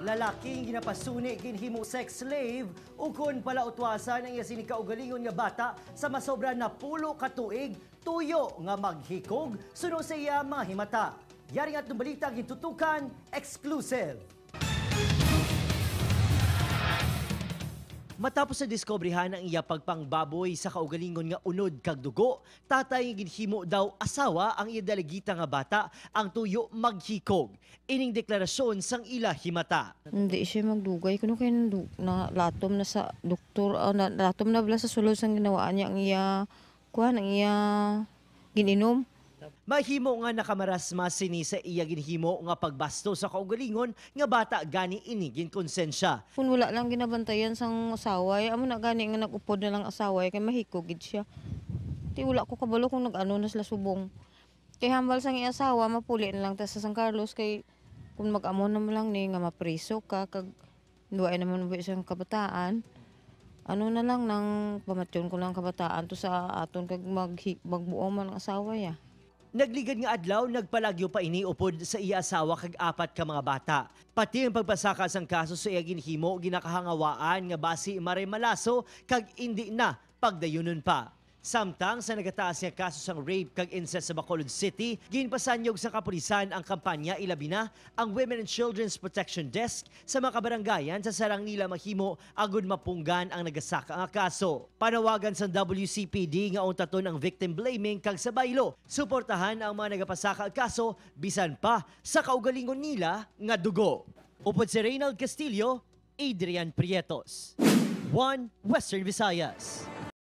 Lalaking ginapasuni, ginhimo sex slave ukon palautwasan ang iya sini kaugalingon nga bata sa masobra na 10 ka tuig, tuyo nga maghikog suno sa iya mga himata. Yari nga atong balita gintutukan exclusive. Matapos sa diskobrehan ang iya pagpangbaboy sa kaugalingon nga unod kag dugo, tatay nga ginhimo daw asawa ang iya dalagita nga bata ang tuyo maghikog. Ining deklarasyon sang ila himata. Hindi siya magdugay. Kuno kay na latom na sa doktor, na, latom na bala sa sulod sang ginawaan niya ang iya kuan, ang iya gininom. Mahimo nga nakamarasma sini sa iya ginhimo nga pagbasto sa kaugalingon nga bata, gani ini ginkonsensya. Kung wala lang ginabantayan sang asaway, amo na gani nga nag-upod na lang asaway kay mahikog gid siya. Ti wala ko kabalo kung nag-ano na sila subong. Kay hambal sang iya asawa, mapuli na lang ta sa San Carlos kay kung mag-amo na mo lang ni nga mapriso ka kag duay naman ba isang kabataan. Ano na lang nang pamatyon ko lang kabataan to sa aton kag magbuo man ang asawa ya. Nagligad nga adlaw, nagpalagyo pa ini upod sa iya asawa kag apat ka mga bata. Pati ang pagpasaka sang kaso sa iya ginhimo, ginakahangawaan nga basi maray malaso kag indi na pagdayunon pa. Samtang sa nagataas nga kaso sang rape kag incest sa Bacolod City, ginpasanyog sa kapulisan ang kampanya, ilabi na ang Women and Children's Protection Desk sa mga kabaranggayan sa sarang nila mahimo agud mapunggan ang nagasaka nga kaso. Panawagan sa WCPD nga untaton ang victim blaming kag sa baylo, suportahan ang mga nagapasaka ang kaso bisan pa sa kaugalingon nila nga dugo. Upod si Reynald Castillo, Adrian Prietos. One Western Visayas.